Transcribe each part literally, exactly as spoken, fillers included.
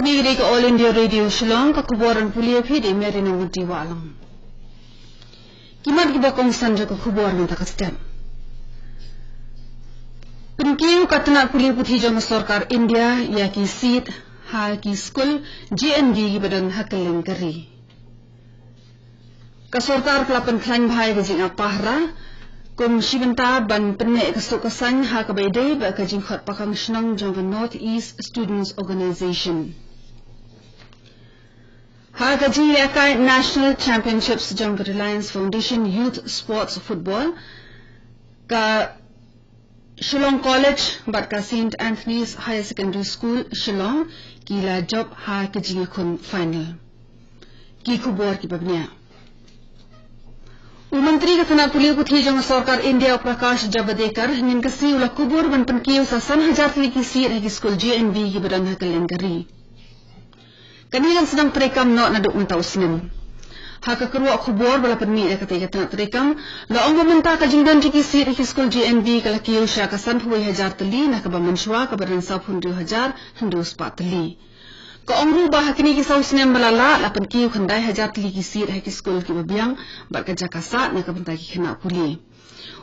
Kane ka dei ka All India Radio Shillong, ka khubor ban pule ïa phi da i Mary Nongwati Wahlang. Ki mat kiba kongsan jong ka khubor mynta ka step. Pynkiew ka tnat pule puthi jong ka sorkar India ïa ki seat ha ki skul J N V kiba don ha kylleng ka ri. Ka sorkar ka la pynkhlaiñ bha ïa ka jingap pahara kum shi bynta ban pynneh ka suk ka saiñ ha kaba ïadei bad ka jingkhot pakhang shnong jong ka North East Students Organisation. Ha ka jinglehkai National Championships jong ka Reliance Foundation Youth Sports Football, ka Shillong College bad ka Saint Anthony's Higher Secondary School Shillong ki la jop ha ka jingïakhun final. Ki khubor kiba bniah. U Myntri ka tnat pule puthi jong ka sorkar India, u Prakash Javadekar, hynnin ka sngi u la kubur ban pynkiew sa san hajar tylli ki seat ha ki skul J N V kiba don ha kylleng ka ri. Kane kan sdang treikam noh naduh mynta u snem. Ha ka kyrwoh khubor ba la pynmih da katei ka tnat treikam, la ong ba mynta ka jingdon jong ki seat ha ki skul J N V ka la kiew sha ka sanphew wei hajar tylli na kaba mynshuwa kaba don sawphew hynriew hajar hynriew spah tylli. Ka ong ruh ba ha kine ki saw snem ba la lah, la pynkiew khyndai hajar tylli ki seat ha ki skul kiba biang bad ka jaka sah na ka bynta ki khynnah pule.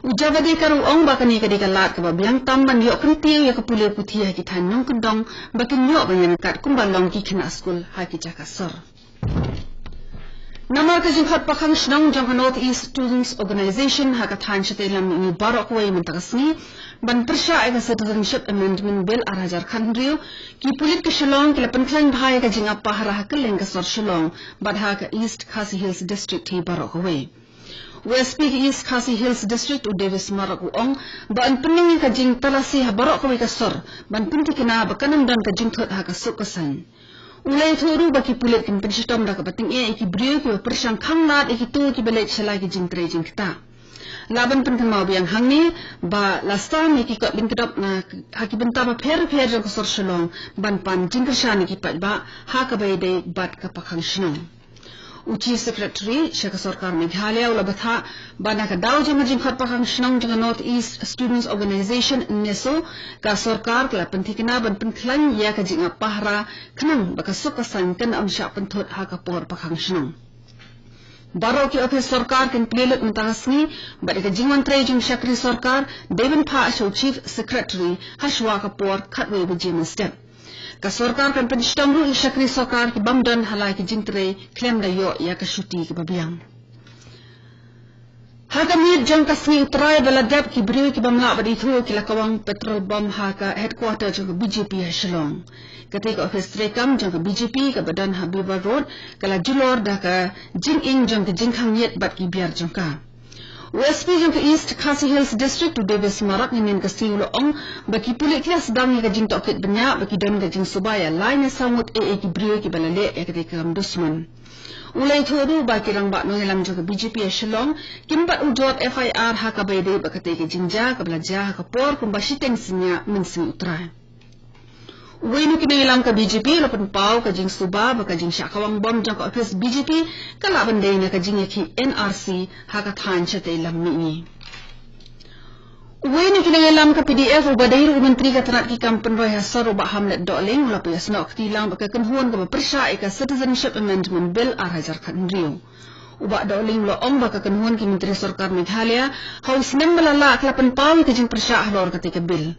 U Javadekar u ong ba kane ka dei ka lad kaba biang tam ban ïoh kyntiew ïa ka pule puthi ha ki thaiñ nongkyndong ba kin ïoh ban ïaid kat kumba long ki khynnah skul ha ki jaka sor. Namar ka jingkhot pakhang shnong jong ka North East Students Organisation ha ka thaiñ shatei lam mihngi baroh kawei mynta ka sngi ban pyrshah ïa ka Citizenship Amendment Bill ar hajar khathynriew, ki pulit ka Shillong ki la pynkhlaiñ bha ïa ka jingap pahara ha kylleng ka sor Shillong bad ha ka East Khasi Hills District hi baroh kawei. U S P ka East Khasi Hills District, u Davis Marak, u ong ba yn pynlong ïa ka jingtalasi ha baroh kawei ka sor ban pyntikna ba kan ym don ka jingthut ha ka suk ka saiñ. U la ïathuh ruh ba ki pulit kin pynshitom da kaba tyngeh ïa ki briew kiba pyrshang khanglad ïa kito kiba leit sha la ki jingtrei jingktah. Lah ban pynkynmaw biang hangne ba la sam ïa ki kot lyngkdop na ha ki bynta bapher bapher jong ka sor Shillong ban pan jingkyrshan ïa ki paidbah ha kaba ïadei bad ka pakhang shnong. U Chief Secretary sha ka sorkar Meghalaya u la batai ba na ka daw jong ka jingkhot pakhang shnong jong ka North East Students Organisation, NESO, ka sorkar ka la pyntikna ban pynkhlaiñ ïa ka jingap pahara khnang ba ka suk ka saiñ kan ym shah pynthut ha ka por pakhang shnong. Baroh ki ophis sorkar kin plie lut mynta ka sngi bad ïa ka jingwan trei jong shakri sorkar dei ban phah sha u Chief Secretary ha shuwa ka por khatwei baje mynstep. Ka sorkar kan pynshitom ruh ïa ki shakri sorkar ki bym don ha la ki jingtrei khlem da ïoh ïa ka shuti kaba biang. Ha ka miet jong ka sngi U Trai ba la dep, ki briew ki bym lah ban ithuh ki la kawang petrol bomb ha ka headquarter jong ka B J P ha Shillong. Katei ka ophis treikam jong ka B J P kaba don ha Beaver Road ka la julor da ka jinging jong ka jingkhang ïit bad ki biar jong ka. U S P jong ka East Khasi Hills District, u Davis Marak, hynnin ka sngi u la ong ba ki pulit ki la sdang ïa ka jingtohkit bniah ba ki don ka jingsuba ïa lai ne saw ngut ei ei ki briew kiba la leh ïa katei ka kam dusmon. U la ïathuh ruh ba ki rangbah nongïalam jong ka B J P ha Shillong kim pat u jot F I R ha kaba ïadei bad katei ka jingjia kaba la jia ha ka por kumba shiteng synñiah mynsngi U Trai. Uwei na ki nongïalam ka B J P u la pynpaw ka jingsuba ba ka jingshah kawang bomb jong ka ophis B J P ka lah ban dei na ka jingïakhih N R C ha ka thaiñ shatei lam mihngi. Uwei na ki nongïalam ka P D F uba dei ruh u Myntri ka tnat ki kam pynroi ha sor, u Bah Hamlet Dohling, u la pynïasnoh kti lang bad ka kynhun kaba pyrshah ïa ka Citizenship Amendment Bill ar hajar khathynriew. U Bah Dohling u la ong ba ka kynhun ki Myntri Sorkar Meghalaya ha u snem ba la lah ka la pynpaw ïa ka jingpyrshah halor katei ka bill.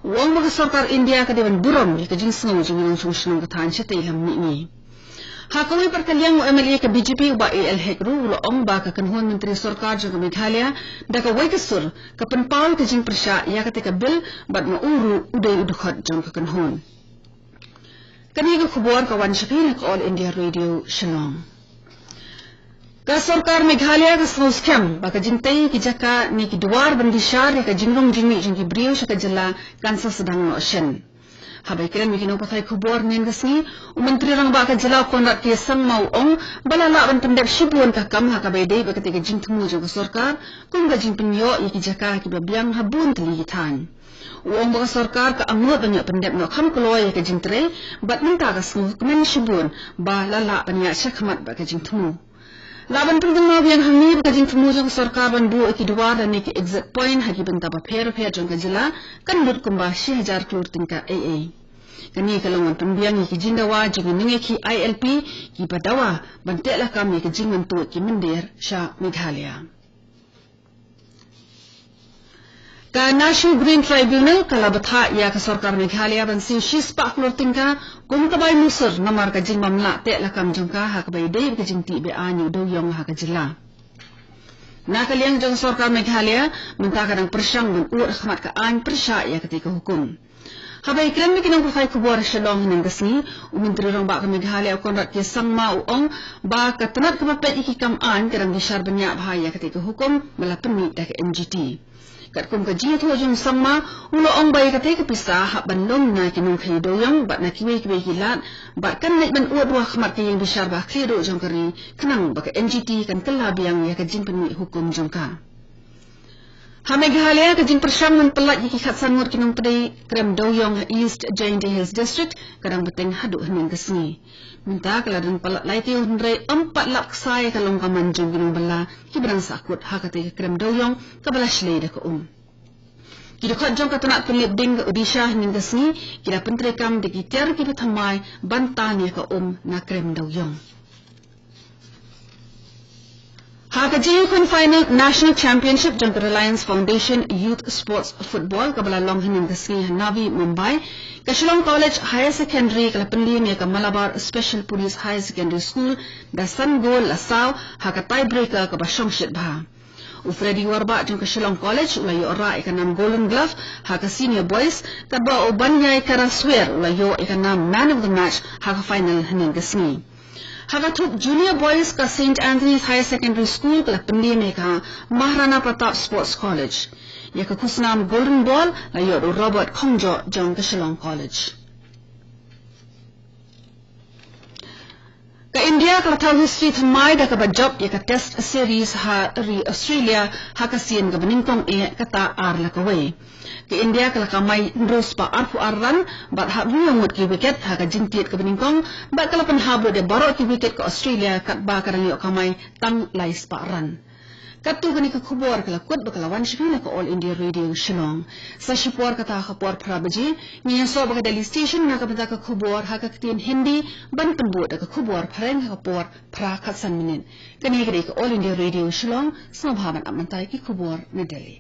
U ong ba ka sorkar India ka dei ban burom ïa ka jingsngew jong ki nongshong shnong ka thaiñ shatei lam mihngi. Ha kawei pat ka liang, u M L A ka B J P u Bah A L Hek ruh u la ong ba ka kynhun Myntri Sorkar jong ka Meghalaya da kawei ka sur ka pynpaw ïa ka jingpyrshah ïa katei ka bill bad ma u ruh u dei u dkhot jong ka kynhun. Kane ka khubor ka wan sha phi na ka All India Radio Shillong. Ka sorkar Meghalaya ka sngewskhem ba ka jingtei ki jaka ne ki duwar ban bishar ïa ka jingrung jingmih jong ki briew sha ka jylla kan sa sdang noh shen. Haba ïakren bad ki nongpathai khubor hynnin ka sngi, u Myntri Rangbah ka jylla u Conrad K Sangma u ong ba la lah ban pyndep shibun ka kam ha kaba ïadei bad katei ka jingthmu jong ka sorkar kum ka jingpynïoh ïa ki jaka kiba biang ha bun tylli ki thaiñ. U ong ba ka sorkar ka angnud ban ïoh pyndep noh kham kloi ïa ka jingtrei bad mynta ka sngewkmen shibun ba la lah ban ïaid shakhmat bad ka jingthmu. Lah ban pynkynmaw biang hangne ba ka jingthmu jong ka sorkar ban buh ïa ki duwar lane ki exit point ha ki bynta bapher bapher jong ka jylla kan lut kumba shi hajar klur tyngka ei ei. Kane ka long ban pynbiang ïa ki jingdawa jong ki nongïakhih I L P kiba dawa ban teh lakam ïa ka jingmyntoi ki mynder sha Meghalaya. Ka National Green Tribunal ka la bthah ïa ka sorkar Meghalaya ban siew shispah klur tyngka kum ka bai musur namar ka jingbym lah teh lakam jong ka ha kaba ïadei bad ka jingtih be-aiñ u dewiong ha ka jylla. Na ka liang jong sorkar Meghalaya, mynta ka dang pyrshang ban ud ha khmat ka aiñ pyrshah ïa katei ka hukum. Haba ïakren bad ki nongpathai khubor ha Shillong hynnin ka sngi, u Myntri Rangbah ka Meghalaya u Conrad K Sangma u ong ba ka tnat kaba peit ïa ki kam aiñ ka dang bishar bniah bha ïa katei ka hukum ba la pynmih da ka N G T. Katkum ka jingïathuh jong u Sangma, u la ong ba ïa katei ka pisa hap ban lum na ki nongkhaïi dewiong bad na kiwei kiwei ki lad, bad kan leit ban ud ruh ha khmat ka ïing bishar ba khlieh duh jong ka ri, khnang ba ka N G T kan kylla biang ïa ka jingpynmih hukum jong ka. Ha Meghalaya, ka jingpyrshang ban pyllait ïa ki khatsan ngut ki nongtrei krem dewiong ha East Jaintia Hills District ka dang bteng haduh hynnin ka sngi. Mynta ka la dang pyllait lai taïew, hynrei ym pat lap ksai ka long ka man jong ki nongbylla kiba dang sahkut ha katei ka krem dewiong kaba la shlei da ka um. Ki dkhot jong ka tnat pynlip ding ka Odisha hynnin ka sngi ki la pyntreikam da ki tiar kiba thymmai ban tan ïa ka um na krem dewiong. Ha ka jingïakhun final National Championship jong ka Reliance Foundation Youth Sports Football kaba la long hynnin ka sngi ha Navi Mumbai, ka Shillong College Higher Secondary ka la pynliem ïa ka Malabar Special Police Higher Secondary School da san gol la saw ha ka tiebreaker kaba shongshit bha. U Freddy Warbah jong ka Shillong College u la ïoh rah ïa ka nam Golden Glove ha ka Senior Boys, katba u Banyai Karaswer u la ïoh ïa ka nam Man of the Match ha ka final hynnin ka sngi. Ha ka thup Junior Boys, ka Saint Anthony's Higher Secondary School ka la pynliem ïa ka Maharana Pratap Sports College. Ïa ka khusnam Golden Ball la ïoh da u Robert Khongjoh jong ka Shillong College. Ka India ka la thaw history thymmai da kaba jop ïa ka Test Series ha ri Australia ha ka sien kaba nyngkong eh, kata ar la kawei. Ka India ka la kamai hynriew spah arphew ar run bad hap hynñiew ngut ki wicket ha ka jingtied kaba nyngkong, bad ka la pynhap lut da baroh ki wicket ka Australia katba ka dang ïoh kamai tang lai spah run. Katto kane ka khubor ka la kut bad ka la wan sha phi na ka All India Radio Shillong. Sa shipor kata ha ka por phra baje ngin ïasoh bad ka Delhi Station na ka bynta ka khubor ha ka ktien Hindi, ban pynbud da ka khubor phareng ha ka por phra khatsan minit. Kane ka dei ka All India Radio Shillong, sngewbha ban ap mynta ïa ki khubor na Delhi.